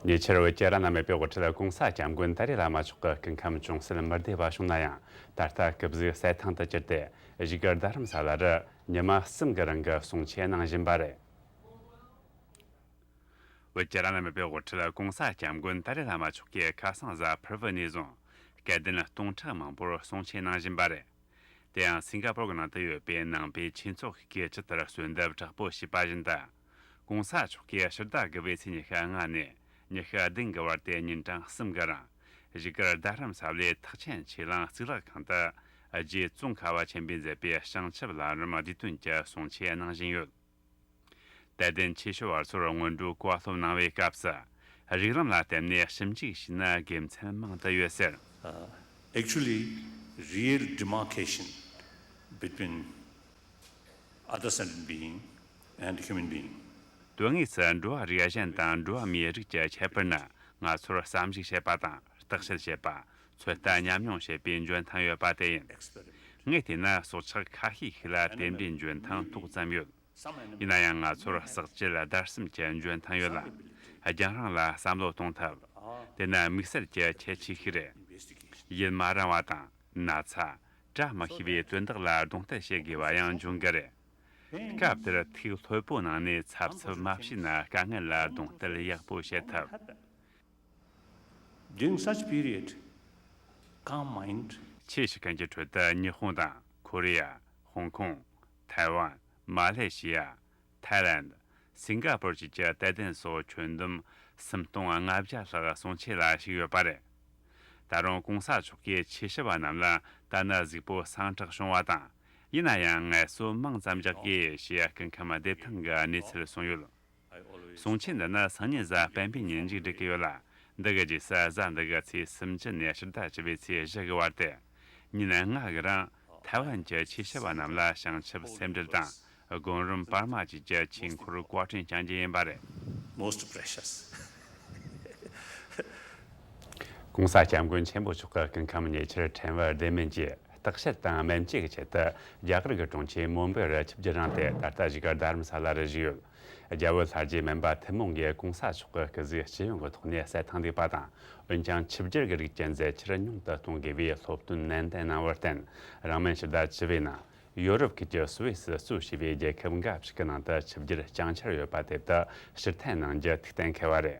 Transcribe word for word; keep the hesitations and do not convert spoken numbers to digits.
ཉེ་ཆར་བོད་ཀྱི་རང་ན་མེད་པའི་དབུ་ཁྲིད་གོང་ས་སྐྱབས་མགོན་ཏཱ་རེ་བླ་མ་མཆོག་གི་སྐུ་ཁམས་ཅུང་ཟད་མི་བདེ་བ་བྱུང་ན་ཡང་། ད་ལྟ་སྐུ་གཟུགས་གསལ་ཐང་དུ་གྱུར་ཏེ་བཞུགས་སྒར་རྡ་རམ་ས་ལ་རུ་ཉི་མ་གསུམ་གྱི་རིང་གི་གསུང་ཆོས་གནང་བཞིན་པ་རེད། བོད་ཀྱི་རང་ན་མེད་པའི་དབུ་ཁྲིད་གོང་ས་སྐྱབས་མགོན་ཏཱ་རེ་བླ་མ་མཆོག་གིས་ཁ་སང་གཟའ་ཕུར་བུ་ནས་བཟུང་སྐལ་ལྡན་སྟོང་ཕྲག་མང་པོར་གསུང་ཆོས་གནང་བཞིན་པ་རེད། དེ་ཡང་སིང་ག་པོར་གྱི་ནང་དུ་ཡོད་པའི་ནང་པའི་ཆོས་ཚོགས་ཤིག་གིས་ཇི་ལྟར་གསོལ་འདེབས་དྲག་པོ་བྱས་པ་བཞིན་དུ། གོང་ས་མཆོག་གིས་ཕྱི་ཟླ་དགུ་པའི་ཚེས་ཉི་ཤུ་ལྔ་ནས་ཉི་ཤུ་བདུན་གྱི་བར་དུ་ཉིན་གྲངས་གསུམ་གྱི་རིང་། བཞུགས་སྒར་རྡ་རམ་ས་ལའི་ཐེག་ཆེན་ཆོས་གླིང་གཙུག་ལག་ཁང་དུ་རྗེ་ཙོང་ཁ་པ་ཆེན་པོས་མཛད་པའི་བྱང་ཆུབ་ལམ་རིམ་བསྡུས་དོན་གྱི་གསུང་ཆོས་གནང་བཞིན་ཡོད། དད་ལྡན་ཆོས་ཞུ་བ་ཚོར་སྔོན་འགྲོའི་བཀའ་སློབ་གནང་བའི་སྐབས་སུ། རིགས་ལམ་ལ་བརྟེན་ནས་ཞིབ་འཇུག་བྱས་ན་དགེ་མཚན་མང་དུ་ཡོད་ཟེར། Uh, actually, real demarcation between other sentient being and human being. དོན་དངོས་སུ་འགྲོ་བ་རིགས་གཞན་དང་འགྲོ་བ་མིའི་རིགས་ཀྱི་ཁྱད་པར་ནི་ང་ཚོར་བསམ་གཞིག་བྱེད་པ་དང་བརྟག་དཔྱད་བྱེད་པ། ཚོད་ལྟ་ཉམས་མྱོང་བྱེད་པའི་འཇོན་ཐང་ཡོད་པ་དེ་ཡིན། ངས་བལྟས་ན་སྲོག་ཆགས་ཁ་ཤས་ཤིག་ལ་དེ་འདྲའི་འཇོན་ཐང་ཏོག་ཙམ་ཡོད། ཡིན་ན་ཡང་ང་ཚོར་ཟག་བཅས་བརྡར་གསུམ་གྱི་འཇོན་ཐང་ཡོད་ལ། རྒྱང་རིང་ལ་བསམ་བློ་གཏོང་ཐབས། དེ་ནི་དམིགས་བསལ་གྱི་ཁྱད་ཆོས་ཤིག་རེད། ཡིད་མ་རངས་པ་དང་ན་ཚ། བཀྲ་མི་ཤིས་པའི་དོན་དག་ལ་གདོང་གཏད་བྱེད་དགོས་པ་ཡང་འབྱུང་གི་རེད། སྐབས་དེར་ཐུགས་ལྷོད་པོ་གནང་ནས་འཚབ་འཚུབ་མ་བྱས་ན་དཀའ་ངལ་ལ་གདོང་གཏད་ཡག་པོ་བྱེད་ཐུབ། During such period, calm mind. ཆོས་ཞུ་མཁན་གྱི་ཁྲོད་དུ་ཉི་ཧོང་དང་ཁོ་རེ་ཡ། ཧོང་ཀོང་། ཐའེ་ཝན། མ་ལེ་ཤི་ཡ། ཐའི་ལན། སིང་ག་པོར་བཅས་ཀྱི་དད་ལྡན་སོགས་ཁྱོན་བསྡོམས་སུམ་སྟོང་ལྔ་བརྒྱ་ལྷག་གསུང་ཆོས་ལ་ཞུགས་ཡོད་པ་རེད། ད་རུང་གོང་ས་མཆོག་གིས་ཆོས་ཞུ་བ་རྣམས་ལ་ད་ནི་གཟུགས་པོ་སངས་དྲག་བྱུང་བ་དང་། ཡིན་ན་ཡང་ངལ་གསོ་མང་ཙམ་རྒྱག་དགོས་ཞེས་སྐུ་ཁམས་བདེ་ཐང་གི་གནས་ཚུལ་གསུངས་ཡོད། གསུང་ཆོས་འདི་ནི་སང་ཉིན་གཟའ་སྤེན་པའི་ཉིན་མཇུག་སྒྲིལ་གྱི་ཡོད་ལ། འདི་གི་རྗེས་སུ་གཟའ་འདི་གི་ཚེས་སུམ་ཅུ་ནས་ཕྱི་ཟླ་བཅུ་པའི་ཚེས་བཞི་གི་བར་དུ། ཉིན་ལྔ་གི་རིང་ཐའེ་ཝན་གྱི་ཆོས་ཞུ་བ་རྣམས་ལ་བྱང་ཆུབ་སེམས་འགྲེལ་དང་སྒོམ་རིམ་བར་མ་བཅས་ཀྱི་ཆོས་འཁོར་བཀའ་དྲིན་བསྐྱང་རྒྱུ་ཡིན་པ་རེད། Most precious. གོང་ས་སྐྱབས་མགོན་ཆེན་པོ་མཆོག་གི་སྐུ་ཁམས་ཉེ་ཆར་ཕྲན་བུ་བདེ་མིན་གྱིས་བརྟག་དཔྱད་དང་སྨན་བཅོས་ཀྱི་ཆེད་དུ་རྒྱ་གར་གྱི་གྲོང་ཁྱེར་མུམ་བེ་རུ་ཆིབས་བསྒྱུར་རིང་སྟེ་ད་ལྟ་བཞུགས་སྒར་རྡ་རམ་ས་ལ་རུ་བཞུགས་ཡོད། རྒྱ་བོད་ལྷ་རྗེ་སྨན་པ་ཐུན་མོང་གིས་གོང་ས་མཆོག་གི་སྐུ་གཟུགས་སྤྱི་ཡོངས་ཀྱི་ཐོག་ནས་གསལ་ཐང་འདུག་པ་དང་། འོན་ཀྱང་ཆིབས་བསྒྱུར་གྱི་རིགས་ཀྱི་མཛད་འཆར་ཉུང་དུ་གཏོང་དགོས་པའི་སློབ་སྟོན་ནན་ཏན་གནང་བར་བརྟེན། རིང་མིན་ཕྱི་ཟླ་བཅུ་པའི་ནང་ཡོ་རོབ་ཁུལ་གྱི་སུད་སི་གཙོ་བྱས་པའི་རྒྱལ་ཁབ་འགའ་ཞིག་གི་ནང་དུ་ཆིབས་བསྒྱུར་བསྐྱངས་འཆར་ཡོད་པ་དེ་དག་ཕྱིར་འཐེན་གནང་རྒྱུ་ཐུགས་གཏན་འཁེལ་བ་རེད།